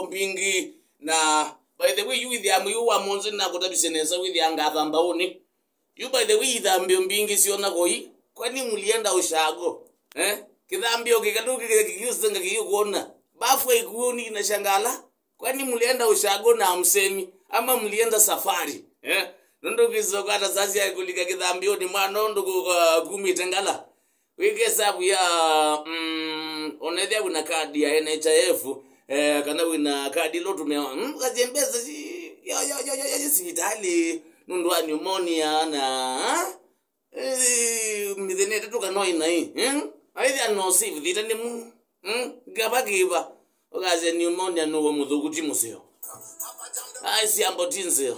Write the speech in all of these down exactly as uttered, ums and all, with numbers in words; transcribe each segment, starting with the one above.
mbingĩ. Na by the way, yu wĩthĩaa mwĩw'ũ wa mũonzo nĩnakũtavisye nesa, wĩthĩaa ngathamba ũnĩ. Yu by the way, ithambĩo mbingĩ syona kũi. Kwani mlienda ushago? Eh? Kĩthambĩo kĩkalũ kĩkiusenga kĩyũkwona. Bafu haikuoni na shangala. Kwani mlienda ushago na msemi? Ama mlienda safari? Eh? Nũndũ kwĩsĩwa kwata sasi ya kũlika kĩthambĩonĩ mwana ũndũ kũ-, uh, kumĩte ngala. Wĩke hesabu ya, mm, onethĩa wĩna kadi ya N H I F, eh, kana wĩna kadi ĩla ũtũmĩawa, mm, kasye mbesa si-, yo, yo, yo, yo, yo, yo, sivitalĩ, nũndũ wa pneumonia na, eh, mĩthenya ĩtatũ kana ĩna ĩ, eh? Aĩthĩa no save thita nĩ mu, mm, ngava kĩva, ũkasya pneumonia nũwe mũthũku ti mũseo. Ai, syambo ti nzeo.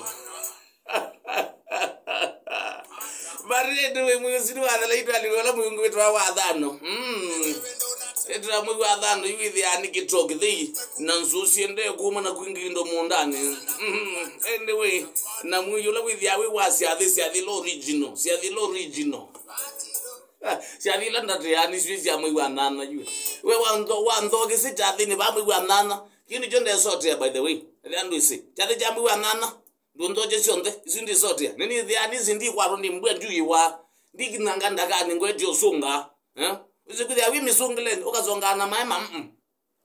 Barĩndĩ wĩ mwĩsini wa thela itwalĩwe ũla mũingĩ wĩtwa wa thano. Mm. Ĩtwa mwei wa thano, yu wĩthĩaa nĩ kĩtoo kĩthei, na nzũ siendee kuma na kwingĩ indo mũũndanĩ. Mm. Anyway, na mwei ũla wĩthĩaa wĩ wa syathĩ, syathĩ ila original, syathĩ ila original. Ah, syathĩ ila ndatĩaa nĩ syĩ sya mwei wa nana yu. We wantho, wantho kĩsĩ kyathĩnĩ va mwei wa nana. Kĩu nĩkyo ndesotea, by the way. Ethĩa ndwĩsĩ. Kyathĩ kya mwei wa nana. Ndũnthokye syonthe, isu ndisotea. Nĩnĩthĩaa nĩsĩ ndikwatwa nĩ mbua ndiũĩwa. Ndikinyanga ndakanĩ ngwetye ũsũnga. Eh? Wĩsĩ kwĩthĩa wĩ mĩsũngĩlenĩ, ũkasongaa na maema, mm.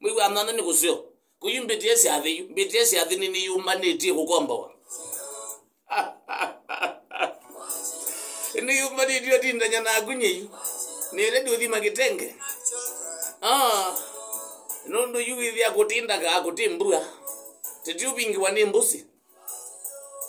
Mwĩw'a nana nĩ kũseo. Kũyu mbĩtĩe syathĩ yu, mbĩtĩe syathĩ nĩnĩyũmbanĩtye kũkomboa. Nĩyũmbanĩtye ũtindany'a naku nyĩyu. Nĩ ready ũthima kĩtenge. Ah. Nũndũ yu wĩthĩa kũtindakaa kũti mbua. Tĩtiũvingĩwa nĩ mbũsĩ.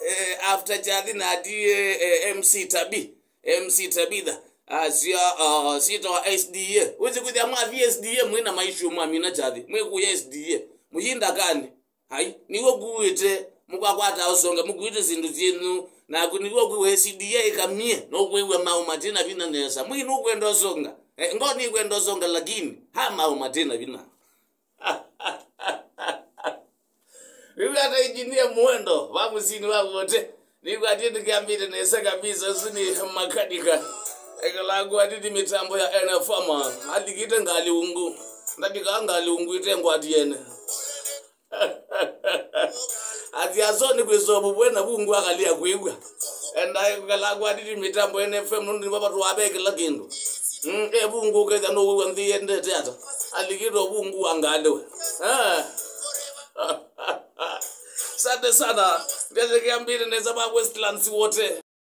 Eh, after kyathi natie, eh, M C Tabi, M C Tabitha, asya, uh, sitawa S D A. Wĩsĩ kwĩthĩa mwathi S D A mwĩna maishu mwamina kyathi, mwĩkũya S D A. Mũyinda kani? Ai, nĩw'o kuĩte, mũkwakwata ũsonga, mũkuĩte syĩndũ syenyu, naku nĩw'o kuĩwa S D A ĩkamie, nũkwĩw'a maũ matina vina nesa. Mwĩ nũkwenda ũsonga. Eh, ngo nĩkwenda ũsonga, lakini, ha maũ matina vina. Rĩu ata engineer Mwendo, va mũsyĩnĩ wa Wote, nĩkwatie nĩkĩambĩte nesa kabisa, ũsu nĩ makanika. Ekalaa ngwatiti mĩtambo ya N F M, alikĩte ngalĩ ungu. Ndavika ngalĩ ungu ĩte ngwatiene. Ati aso nĩ kwĩsova vwe na vungu akalia kwĩw'a. Enda ekalaa ngwatiti mĩtambo N F M, nũndũ nĩvo vatũaa ve kĩla kĩndũ. Mm, e vungu ũkethĩa nũwĩw'a nthĩ yendete ata. Alikĩte vungu wa ngalĩ we. Ah. Asante sana. Ndetekea mbili neza ba Westlands wote.